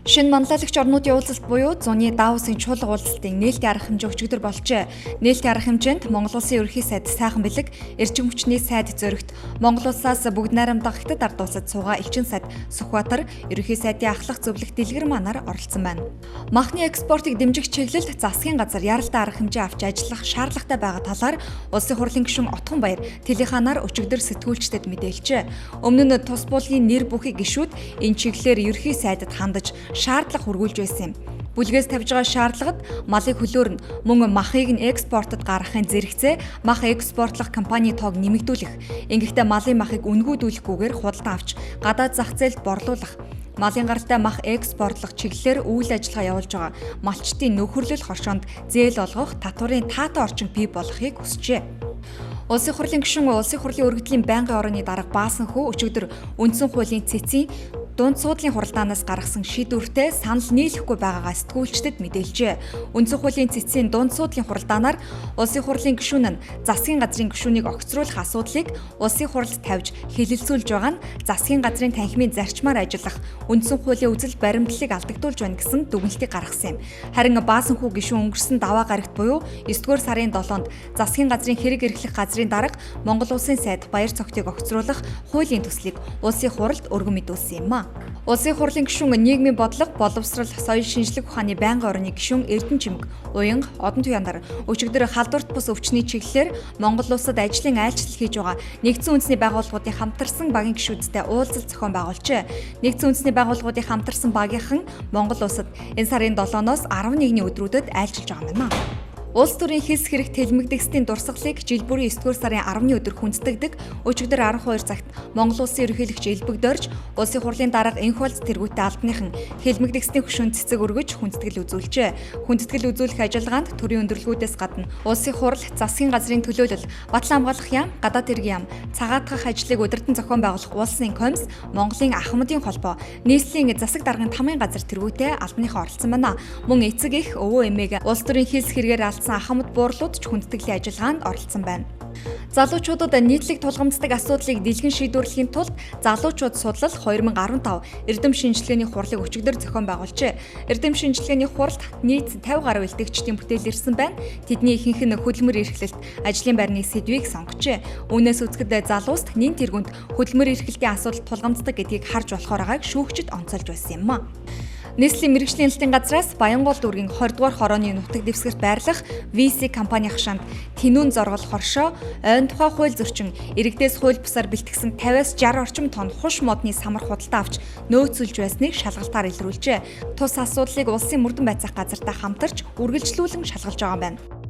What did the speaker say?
Шинэ манлайлагч орнуудын уулзалт буюу зуны Давосын чуулга уулзалтын нээлтийн арга хэмжээ өчигдөр болжээ. Нээлтийн арга хэмжээнд Монгол Улсын ерөнхий сайд Сайхан Бэлэг, эрчим хүчний сайд Зоригт, Монгол Улсаас бүгд найрамдах Хятад ард улсад суугаа элчин сайд Сүхбаатар, ерөнхий сайдын ахлах зөвлөх Дэлгэр манаар оролцсон байна. Махны экспортыг дэмжих чиглэлд засгийн газар яралтай арга хэмжээ авч ажиллах шаардлагатай байгаа талаар Улсын хурлын гишүүн Отгон Баяр телеханаар өчигдөр сэтгүүлчдэд мэдээлжээ. Өмнө нь тус буулгын нэр бүхий гишүүд энэ чиглэлээр ерөнхий сайдад хандаж шаардлага хүргүүлж байсан юм. Бүлгээс тавьж байгаа шаардлагад малыг хөлөөр нь мөн махыг нь экспортод гаргахын зэрэгцээ мах экспортлох компани тоог нэмэгдүүлэх, ингэхдээ малын махыг үнгүүдүүлэхгүйгээр худалдан авч гадаад зах зээлд борлуулах, малын гаралтай мах экспортлох чиглэлээр үйл ажиллагаа явуулж байгаа малчдын нөхөрлөл хоршоонд зээл олгох татварын таатай орчин бий болохыг хүсжээ. Улсын хурлын гишүүн Улсын хурлын өргөдлийн байнгын орооны дарга Баасан хүү өчигдөр үндсэн хуулийн цэцгийн дунд суудлын хуралдаанаас гаргасан шийдвэртээ санал нийлэхгүй байгаагаа сэтгүүлчдэд мэдээлжээ. Үндсэн хуулийн цэцгийн дунд суудлын хуралдаанаар Улсын хурлын гишүүн нь засгийн газрын гишүүнийг огцруулах асуудлыг Улсын хурлд тавьж хэлэлцүүлж байгаа нь засгийн газрын танхимын зарчмаар ажиллах үндсэн хуулийн үзэл баримтлалыг алдагдуулж байна гэсэн дүгнэлтийг гаргасан юм. Харин Баасан хүү гишүүн өнгөрсөн даваа гарагт буюу 9-р сарын 7-нд засгийн газрын хэрэг эрхлэх газрын дарга Монгол Улсын сайд Баяр цогтыг огцруулах хуулийн төслийг Улсын хурлд өргөн мэдүүлсэн юм а. Улсын хурлын гишүүн нийгмийн бодлого, боловсрол, соёл шинжлэх ухааны байнгын орны гишүүн Эрдэнэ Чимэг, Уянга, Одон Туяандар өчигдөр халдварт бус өвчний чиглэлээр Монгол улсад ажлын айлчлал хийж байгаа нэгдсэн үндэсний байгууллагуудын хамтарсан багийн гишүүдтэй уулзалт зохион байгуулжээ. Нэгдсэн үндэсний байгууллагуудын хамтарсан багийнхан Монгол улсад энэ сарын 7-оос 11-ний өдрүүдэд айлчилж байгаа юм байна. Улс төрийн хис хэрэг тэлмэгдэгсдийн дурсгалыг жил бүрийн 9-р сарын 10-ны өдөр хүндэтгдэг. Өчигдөр 12 цагт Монгол Улсын ерөнхийлөгч Элбэг Дорж, Улсын хурлын дарга Энх Болд тэргүүтээ албаныхан хэлмэгдэгсдийн хөшөөнд цэцэг өргөж хүндэтгэл үзүүлжээ. Хүндэтгэл үзүүлэх ажиллагаанд төрийн өндөрлгүүдээс гадна Улсын хурал, засгийн газрын төлөөлөл, Батлан хамгаалах яам, гадаад хэргийн яам, цагаатгах ажлыг удирдан зохион байгуулах улсын комисс, Монголын Ахмадын холбоо, нийслэлийн засаг даргын тамын газар тэргүүтээ албаныхан оролцсон байна. Мөн эцэг эх, өвөө эмээг улс төрийн хилс хэрэгээр алдсан ахмад буурлууд ч хүндэтгэлийн ажиллагаанд оролцсон байна. Залуучуудад нийтлэг тулгамддаг асуудлыг дэлгэн шийдвэрлэхийн тулд залуучууд судлал 2015 эрдэм шинжилгээний хурлыг өчигдөр зохион байгуулжээ. Эрдэм шинжилгээний хуралд нийт 50 гаруй илтгэгчдийн бүтээл ирсэн байна. Тэдний ихэнх нь хөдөлмөр эрхлэлт, ажлын байрны сэдвийг сонгожээ. Үүнээс үзэхэд залууст нэн тэргүнд хөдөлмөр эрхлэлтийн асуудал тулгамддаг гэдгийг харж болохоор байгааг шүүгчид онцолж байсан юм а. Нийслэлийн мэргэжлийн хяналтын газраас Баянгол дүүргийн 20 дугаар хорооны нутаг дэвсгэрт байрлах VC компани хашаанд тэнүүн зоргол хоршоо, ойн тухай хууль зөрчин, иргэдээс хууль бусаар бэлтгэсэн 50-аас 60 орчим тонн хуш модны самар худалдаа авч нөөцөлж байсныг шалгалтаар илрүүлжээ. Тус асуудлыг улсын мөрдөн байцаах газартай хамтарч үргэлжлүүлэн шалгалж байгаа юм байна.